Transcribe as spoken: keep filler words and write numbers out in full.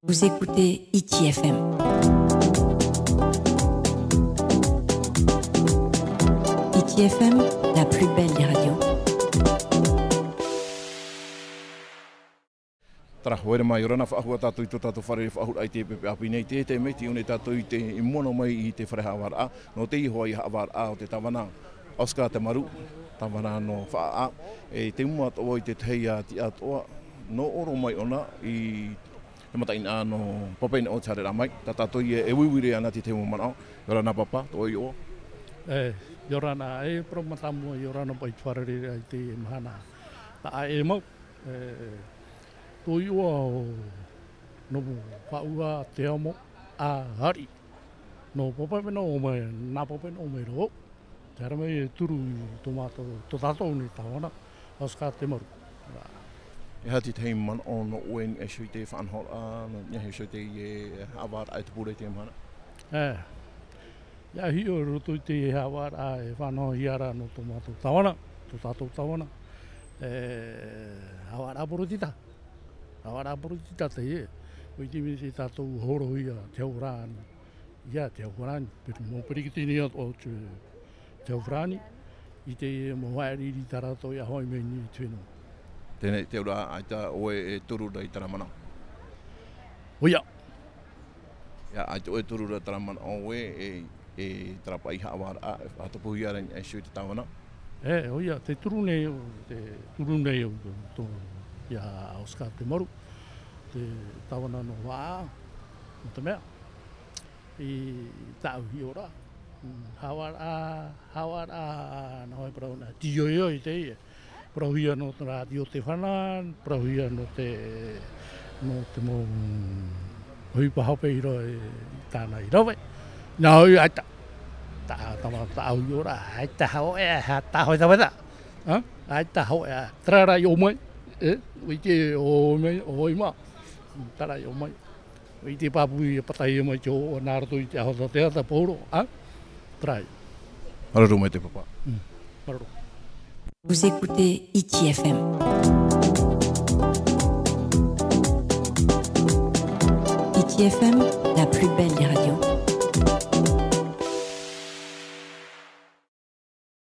Vous écoutez Hiti F M. Hiti F M, la plus belle des radios. Tara, haere mai, ʻia ora na faʻahou tātou i tō tātou fare faʻahou i te pepe ʻāpī nei, te, te mea ʻite nei tātou i te mono mai i te fare haʻavāraʻa, nō te iho ā haʻavāraʻa o te tāvana Oscar Temaru, tāvana nō Faʻaʻā, e te mua atoʻa i te tahi ā tiʻa atoʻa, nō ʻō roa mai ʻōna i te mataʻeinaʻa nō Papa Ina ʻo te haereraʻa mai, tā tātou ia e uiui ana i te tahi mau manaʻo, ʻia ora na Papa, tō ʻoe iʻoa. E, ʻia ora na, e parau mātāmua, ʻia ora na paʻi i te fārereiraʻa i teie mahana. Nā ʻoe mau, e, tō iʻoa ʻo Nomu Faʻaʻua Teamo ʻa Hari. Nō Papa Ina ʻo mai, nā Papa Ina ʻo mai roa. Te haere mai e turu i tō mātou, tō tātou nei tāvana, Oscar Temaru. E aha te tahi manaʻo nō ʻoe i niʻa iho i te faʻanahoraʻa, nō niʻa iho i teie haʻavāraʻa e tupu ra i teie mahana? E, ʻia hiʻo i roto i te haʻavāraʻa e faʻanahohia ra nō tō mātou tāvana, tō tātou tāvana. E, haʻavāraʻa poritita. Haʻavāraʻa poritita teie. ʻUa ʻite mai tātou hōroʻahia te hau rāni. ʻIa, te hau rāni, peri-, mau peretiteni atoʻa o te, te hau rāni, i te mau haʻapiʻiraʻa tā rātou i hoʻi mai nei i te fenua. Teie nei te auraʻa, ʻaita ʻoe e turu ra i terā manaʻo? ʻOia. ʻIa, ʻaita ʻoe e turu ra terā manaʻo ʻoe, e, e terā paʻi haʻavāraʻa, e faʻatupuhia ra i niʻa iho i te tāvana? E, ʻoia, tē turu nei, tē turu nei au, tō, tō, ʻia Oscar Temaru, te tāvana nō Faʻaʻā, nō te mea, i tāʻu hiʻoraʻa. Mm, haʻavāraʻa, haʻavāraʻa, nā ʻoe parau na, tīoio i teie. Parauhia nō te rātio te fana, parauhia nō te, nō te mau ʻohipa hope i roto i tāna i rave. Nā ʻoe ʻaita. Tā, tā, tāʻu hiʻoraʻa, ʻaita hōʻē, ha, tā hōʻē tāvana. Ha? ʻAita hōʻē, terā rā i ʻō mai. E, ʻua ʻite ʻō mai, ʻō mai mā. Terā i ʻō mai. ʻUa ʻite pāpū ʻia pātaʻi mai te ʻō, nā roto i te aho tā te ata pauro, a? Terā ia. Māuruuru maitaʻi Papa. Mm. Māuruuru. Vous écoutez Hiti F M. Hiti F M, la plus belle des radios.